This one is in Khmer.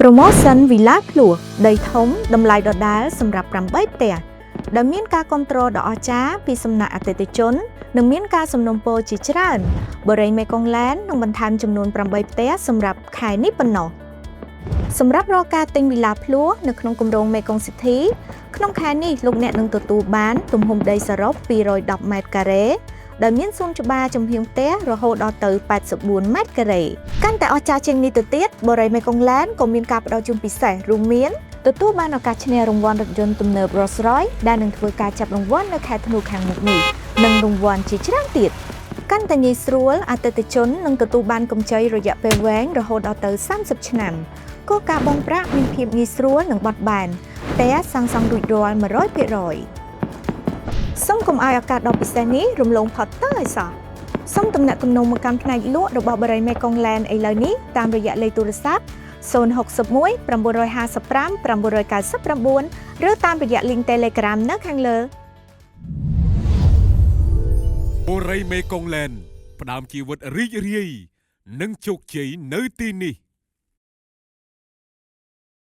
Promotion វីឡាភ្លោះដីធំតម្លៃដដែលសម្រាប់8ផ្ទះដែលមានការគ្រប់គ្រងដ៏អស្ចារ្យពីសំណាក់អតិថិជននិងមានការសំណូមពរជាច្រើនបូរីមេកុងឡែននឹងបន្ថែមចំនួន8ផ្ទះសម្រាប់ខែនេះប៉ុណ្ណោះសម្រាប់រាល់ការទិញវីឡាភ្លោះនៅក្នុងគម្រោងមេកុងស៊ីធីក្នុងខែនេះលោកអ្នកនឹងទទួលបានទំហំដីសរុប210ម៉ែត្រការ៉េដែលមានសួនច្បារចំហៀងផ្ទះរហូតដល់ទៅ84ម៉ែត្រការ៉េកាន់តែអស្ចារ្យជាងនេះទៅទៀតបូរីមេកុងឡែនក៏មានការផ្ដល់ជូនពិសេសរួមមានទទួលបានឱកាសឈ្នះរង្វាន់រថយន្តទំនើប Rolls Royce ដែលនឹងធ្វើការចាប់រង្វាន់នៅខែធ្នូខាងមុខនេះនិងរង្វាន់ជាច្រើនទៀតកាន់តែងាយស្រួលអតិថិជននឹងទទួលបានកម្ចីរយៈពេលវែងរហូតដល់ទៅ30ឆ្នាំគោលការណ៍បង់ប្រាក់មានភាពងាយស្រួលនិងបត់បែនផ្ទះសាងសង់រួចរាល់100%សូមកុំឲ្យឱកាសដ៏ពិសេសនេះរំលងផុតទៅឲ្យសោះសូមទំនាក់ទំនងមកកាន់ផ្នែកលក់របស់បរិយមេកុងឡែនឥឡូវនេះតាមរយៈលេខទូរស័ព្ទ061 955 999ឬតាមរយៈ link Telegram នៅខាងលើ បូរីមេកុងឡែនផ្ដើមជីវិតរីករាយនិងជោគជ័យនៅទីនេះ។